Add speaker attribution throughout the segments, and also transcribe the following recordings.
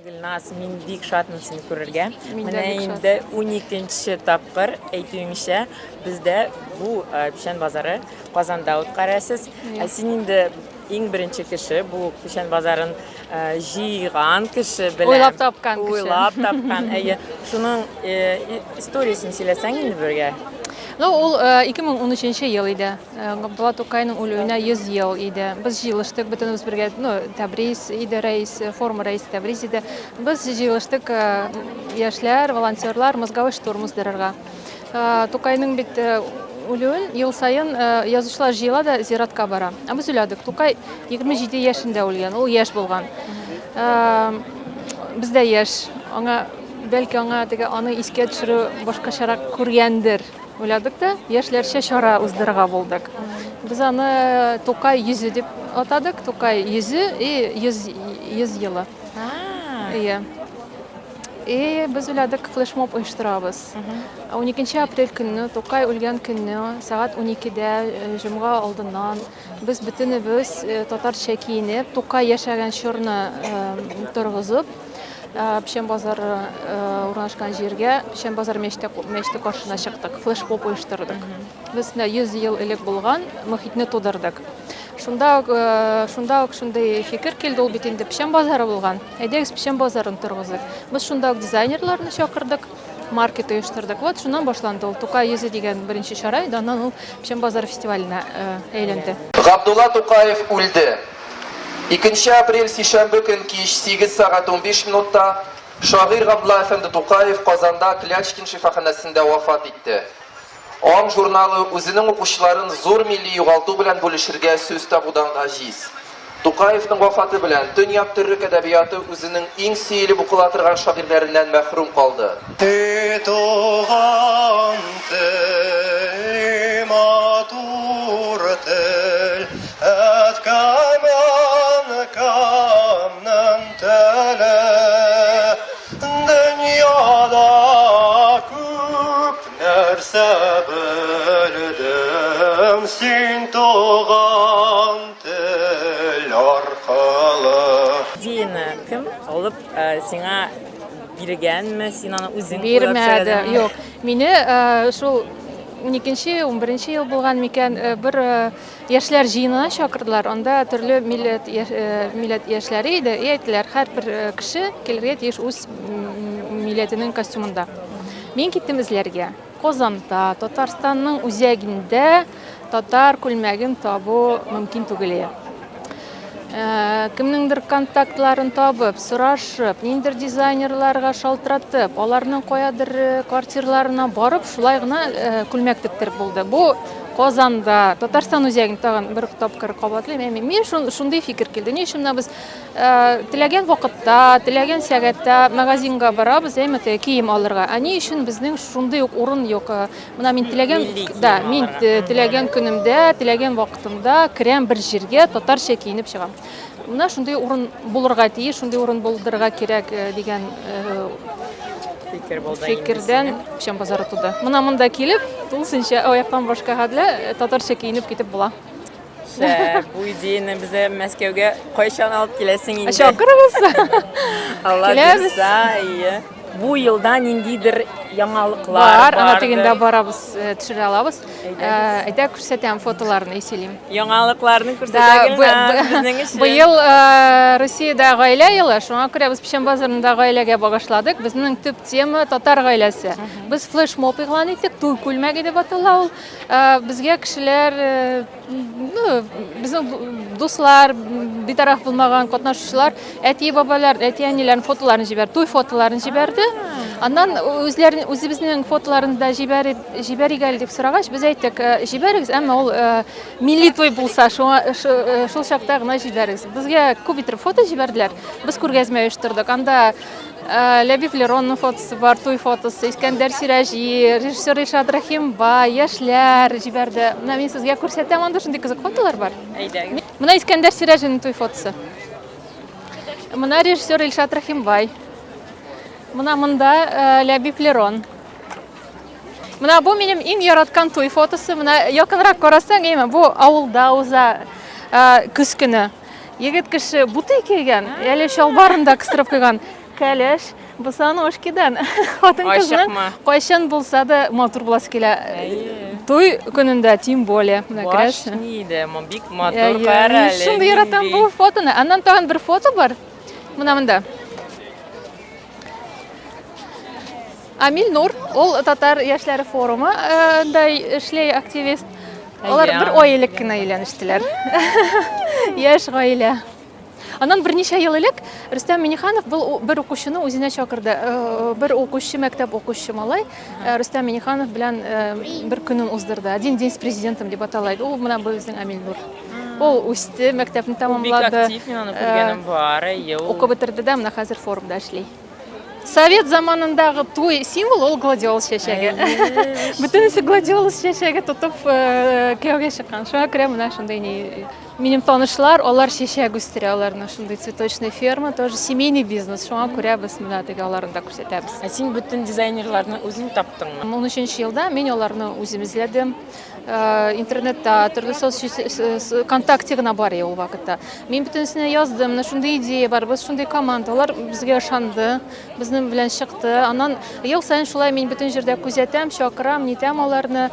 Speaker 1: Гөлназ, мин бик шатмын сине күрергә.
Speaker 2: Мин дә
Speaker 1: Менә
Speaker 2: бик шат.
Speaker 1: инде 12 тапкыр әйтүемчә, бездә бу Печән базары Казанда үткәрәсез.
Speaker 2: Иә.
Speaker 1: Ә син инде иң беренче кеше, бу Печән базарын җыйган кеше белән.
Speaker 2: Уйлап тапкан кеше.
Speaker 1: Уйлап тапкан, әйе. Шуның историясен сөйләсәң инде бергә.
Speaker 2: Ну, ул 2013 ел иде. Габдулла Тукайның үлүенә 100 ел иде. Без җыелыштык бөтенебез бергә, ну, Тәбриз иде рәис, форум рәисе Тәбриз иде. Без җыелыштык яшьләр, волонтерлар мозговой штурм уздырырга. Тукайның бит үлүен ел саен язучылар җыела да зиратка бара. Ә без уйладык, Тукай 27 яшендә үлгән, ул яшь булган. Без дә яшь. Аңа бәлки аңа теге аны искә төшерү башкачарак күргәндер. Уйладык та, яшьләрчә чара уздырырга булдык. Без аны Тукай йөзе дип атадык. Тукай йөзе и 100 елы. Иә. И без уйладык, флешмоб оештырабыз. 12 апрель көнне, Тукай үлгән көнне, сәгать 12-дә, җомга алдыннан без бөтенебез татарча киенеп, Тукай яшәгән чорны торгызып, Печән базары урнашкан җиргә, Печән базар мәчете, мәчете каршына чыктык, флешмоб оештырдык. Без менә 100 ел элек булган мохитне тудырдык. Шунда ук, шунда ук шундый фикер килде, ул бит инде Печән базары булган. Әйдәгез Печән базарын торгызыйк. Без шунда ук дизайнерларны чакырдык, маркет оештырдык. Вот шуннан башланды ул Тукай йөзе дигән беренче чара иде, аннан ул Печән базары фестиваленә әйләнде.
Speaker 3: Габдулла Тукаев үлде. Икенче апрель сишәмбе көн кич 8 сәгать 15 минутта шагыйрь Габдулла әфәнде Тукаев Казанда Клячкин шифаханәсендә вафат итте. Аң журналы үзенең укучыларын зур милли югалту белән бүлешергә сүз табудан гаҗиз. Тукаевның вафаты белән төньяк төрек әдәбияты үзенең иң сөелеп укыла торган шагыйрьләреннән мәхрүм калды.
Speaker 4: Ти туган тел, матур тел, Әткәм, әнкәмнең теле. Дөньяда күп нәрсә белдем син туган тел аркылы.
Speaker 1: Идеяны кем алып сиңа биргәнме, син аны үзең уйлап
Speaker 2: Бирмәде,
Speaker 1: сөйләдеңме?
Speaker 2: юк. Мине шул 12-нче, 11-нче ел булган микән, бер яшьләр җыенына чакырдылар. Анда төрле милләт, милләт яшьләре иде. И әйттеләр, һәрбер кеше килергә тиеш үз милләтенең костюмында. Мин киттем эзләргә. Казанда, Татарстанның үзәгендә татар күлмәген табу мөмкин түгел иде. Кемнеңдер контактларын табып, сорашып, ниндидер дизайнерларга шалтыратып, аларның каядыр квартираларына барып, шулай гына күлмәк тектереп булды. Бу Казанда, Татарстан үзәген тагын бер тапкыр кабатлыйм. Әмма мин шундый фикер килде. Ни өчен менә без теләгән вакытта, теләгән сәгатьтә магазинга барабыз, әйме, кием алырга. Ә ни өчен безнең шундый ук урын юк? Менә мин теләгән, да, мин теләгән көнемдә, теләгән вакытымда керәм бер җиргә, татарча киенеп чыгам. Менә шундый урын булырга тиеш, шундый урын булдырырга кирәк дигән
Speaker 1: фикер булды.
Speaker 2: Фикердән Печән базары туды. Менә монда килеп, тулысынча аяктан башка хәтле татарча киенеп китеп була.
Speaker 1: Шәп, бу идеяны безгә Мәскәүгә кайчан алып киләсең инде?
Speaker 2: Чакырыгыз.
Speaker 1: Алла бирса, ие. Бу елда ниндидер яңалыклар
Speaker 2: бар. Ана тегендә барабыз, төшерә алабыз. Әйдә күрсәтәм фотоларны, сөйлим.
Speaker 1: Яңалыкларны күрсәтә Гөлназ безнең өчен.
Speaker 2: Быел Россиядә гаилә елы, шуңа күрә без Печән базарында гаиләгә багышладык. Безнең төп тема татар гаиләсе. Без флешмоб игълан иттек, туй күлмәге дип атала ул. Безгә кешеләр, ну, безнең дуслар, битараф булмаган катнашучылар, әти-бабалар, әти-әниләрнең фотоларын җибәрде, туй фотоларын җибәрде. Аннан үзләрен, үзебезнең фотоларын да җибәреп, җибәрик әле дип сорагач, без әйттек, җибәрегез, әмма ул милли туй булса, шуңа шул чакта гына җибәрегез. Безгә күп итеп фото җибәрделәр. Без күргәзмә оештырдык. Анда Ләбиб Леронның фотосы бар, туй фотосы, Искәндәр Сираҗи, режиссер Илшат Рәхимбай, яшьләр җибәрде. Менә мин сезгә күрсәтәм, анда шундый кызык фотолар бар.
Speaker 1: Әйдәгез.
Speaker 2: Менә Искәндәр Сираҗиның туй фотосы. Менә режиссер Илшат Рәхимбай. Менә монда Ләбиб Лерон. Менә бу минем иң яраткан туй фотосы. Менә якынрак карасаң, әйме, бу авылда уза көз көне. Егет кеше бутый кигән, әле чалбарын да кыстырып куйган. Кәләш босоножкидан. Хатын-кызның
Speaker 1: Ашыкма.
Speaker 2: кайчан булса да матур буласы килә.
Speaker 1: Әйе.
Speaker 2: Туй көнендә тем более. Менә
Speaker 1: Баш
Speaker 2: керәсең.
Speaker 1: ни дә, бик матур
Speaker 2: Әйе,
Speaker 1: кара
Speaker 2: мин
Speaker 1: әле.
Speaker 2: шундый яратам
Speaker 1: нинди.
Speaker 2: бу фотоны. Аннан тагын бер фото бар. Менә монда. Амил Нур, ул татар яшьләре форумы э, да эшләй активист. Алар
Speaker 1: Әйе,
Speaker 2: бер ай элек кенә өйләнештеләр. Яшь гаилә. Аннан берничә ел элек Рөстәм Минниханов был бер укучыны үзенә чакырды. Э, бер укучы, мәктәп укучы малай э, Рөстәм Минниханов белән э, бер көнен уздырды. Один день с президентом дип атала иде. Ул менә бу безнең Амил Нур. Ул үсте, мәктәпне
Speaker 1: Ул бик
Speaker 2: тәмамлады.
Speaker 1: актив, мин аны күргәнем бар. Әйе, ул.
Speaker 2: Укып бетерде дә, менә хәзер форумда эшли. Совет заманындагы туй символ ул гладиолус чәчәге. Бөтенесе гладиолус чәчәге тотып кияүгә чыккан. Шуңа күрә менә шундый ни минем танышлар, алар чәчәк үстерә, аларның шундый цветочный ферма, тоже семейный бизнес. Шуңа күрә без менә теге аларны да күрсәтәбез.
Speaker 1: Ә син бөтен дизайнерларны үзең таптыңмы?
Speaker 2: 13 елда мин аларны үзем эзләдем. Интернетта, төрле соцсеть, ВКонтакте гына бар ул вакытта. Мин бөтенесенә яздым, менә шундый идея бар, без шундый команда, алар безгә ышанды, безнең белән чыкты. Аннан ел саен шулай мин бөтен җирдә күзәтәм, чакырам, нитәм аларны.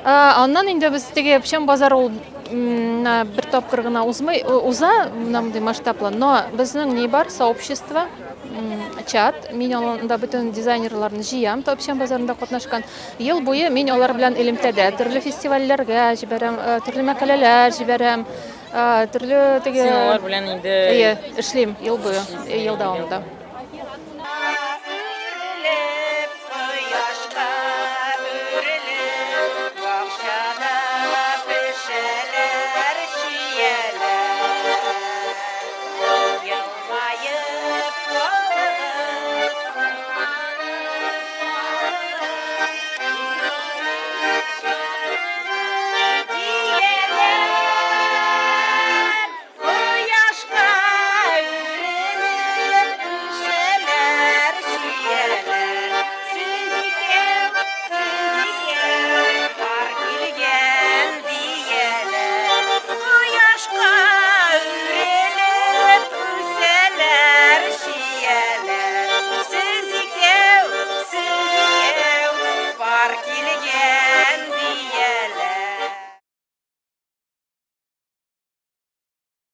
Speaker 2: Аннан инде без теге Печән базар ул бер тапкыр гына узмый, уза менә мондый масштаблы, но безнең ни бар, сообщество, чат, мин анда бөтен дизайнерларны җыям, Печән базарында катнашкан. Ел буе мин алар белән элемтәдә, төрле фестивальләргә җибәрәм, төрле мәкаләләр җибәрәм, төрле теге
Speaker 1: Син алар белән инде
Speaker 2: Әйе, эшлим ел буе, ел дәвамында.